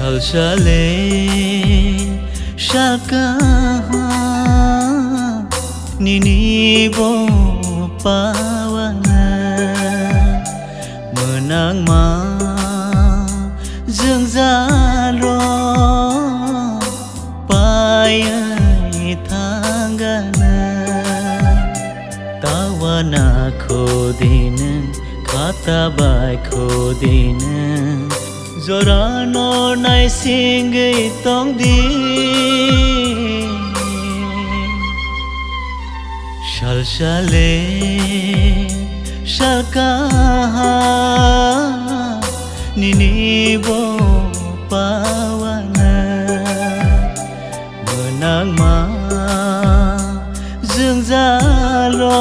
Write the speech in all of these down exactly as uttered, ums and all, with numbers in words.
Salsale salkaha nini bo pawana mwnangma jwngjalo paiwi thangana. Tawana khodinw khata bai khodinw jorano naisingwi tongdi. Salsale salkaha nini bo pawana mwnangma jwngjalo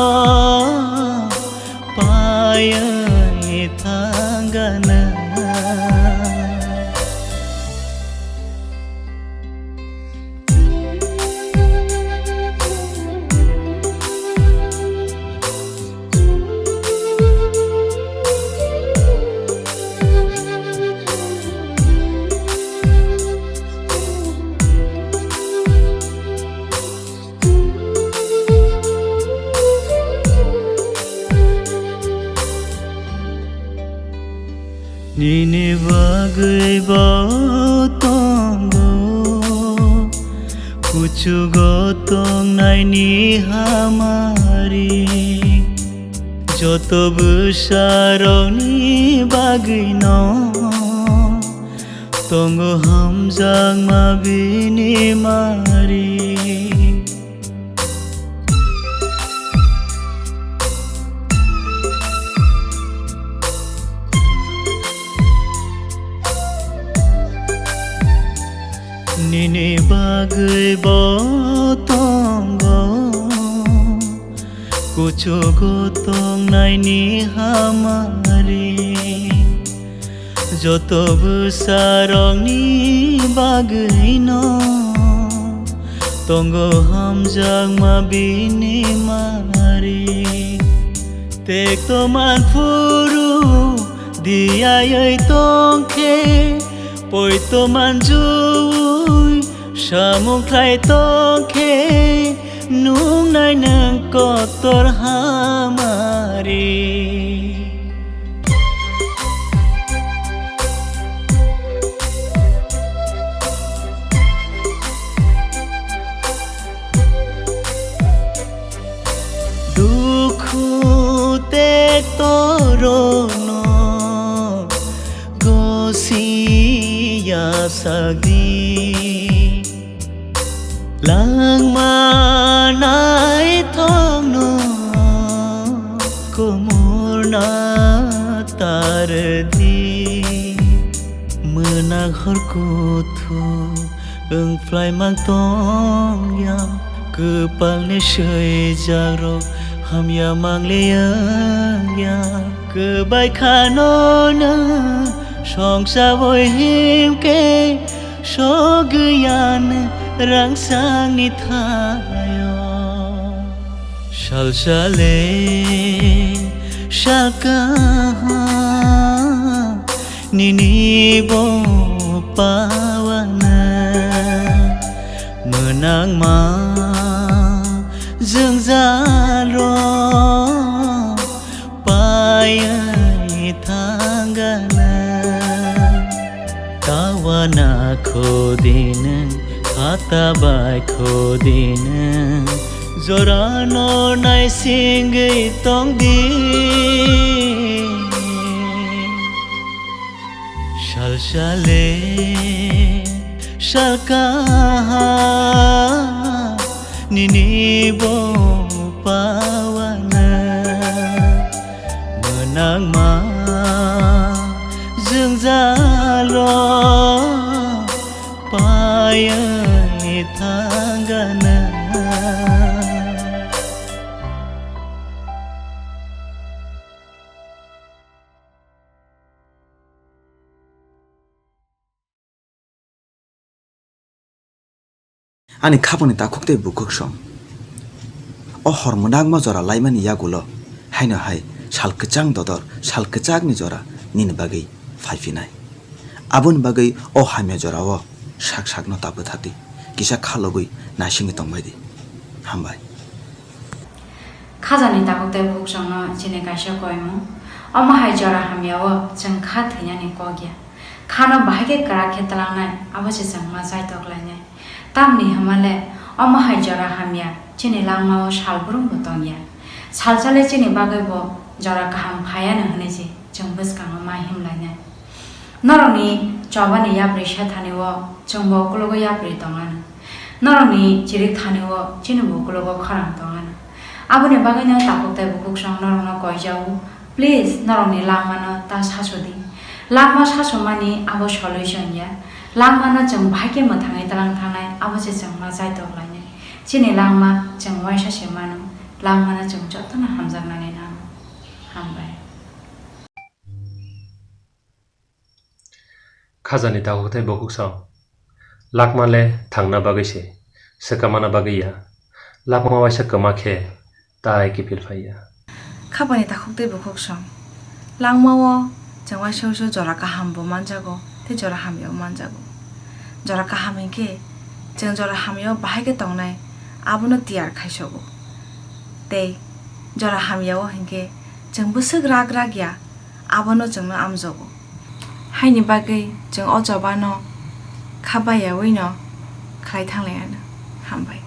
paiwi thangana. Nini bagwi bo tongo kuchugo tongnaini hamari. Joto bwsarokni bagwino tongo hamjakma bini mari. Nini bagwi bo tongo kuchugo tongnaini hamari. Joto bwsarokni bagwino tongo hamjakma bini mari. Tekto manphuru diyaiwi tongkhe, poito manjuwi samung khlai tongkhe, nungnai nwng kotor hamari. Dukhu tektorono gosiya sagdi. Langma naithokno komorna tardi. Mwnak hor kuthu wng phlai mang tongya, kwpalni swijakrok hamya mangliya wngya. Kwbai khano nwng songsawi himkhe, sogwiyan rangchakni thaio. Salsale salkaha nini bo pawana mwnangma jwngjalo paiwi thangana. Tawana khodinw khata bai khodinw jorano naisingwi tongdi. Salsale salkaha nini bo pawana mwnangma jwngjalo paiwi thangana. Ani khapangni takhuk tei bukhuk song. O hor mwnakma jora laimani yagulo haino hai sal kwchang dodor, sal kwchakni jora nini bagwi phai phinai. Aboni bagwi o hamya jorao sak sakno ta bwthar di, kisa khalogwi naisingwi tongbai di. Hambai. Khajani takhuk tei bukhuksongno chini kaisa koimung. Omo hai jora hamyao chwng kha thwinani kok ya. Khano bahai khe kwrak khe twlangnai, abo se chwng ma chaitok lainai. Tamni hwnma le, omo hai jora hamya chini langmao salbrumbo tong ya. Salsa le chini bagwi bo jora kaham phai ya no hwnwi se chwng bwskango ma him lainai. Norokni chobani yapri sethani o chwngbo uklogo yapri tong anw. Norokni chirik thani o chini bo uklogo khorang tong anw. Aboni bagwino takhuk tei bukhuksong norokno koijao, please norokni langmano ta sasu di. Langma sasumani abo solution ya. Langmano chwng bahai khe mwthangwi tlang thangnai, abo se chwng ma chaitok lainai. Chini langma chwng uaisa se mano, langmano chwng jotono hamjaknani nango. Hambai. Khajani takhuk tei bukhuksong. Lakma le thangna bagwi se, swkamana bagwi ya. Lakma waisa kwma khe tai kiphil phai ya. Khapani takhuk tei bukhuksong. Langmao chwng waisa waisa jora kaham bo manjago, tei jora hamya bo manjago. Jora kaham hinkhe chwng jora hamya o bahai khe tongnai, abono tiyar khai sogo. Tei jora hamya o hinkhe chwng bwswk rak rak ya, abono chwngno amjogo. Haini bagwi chwng o jobano kha bayawino khlai thanglai anw. Hambai.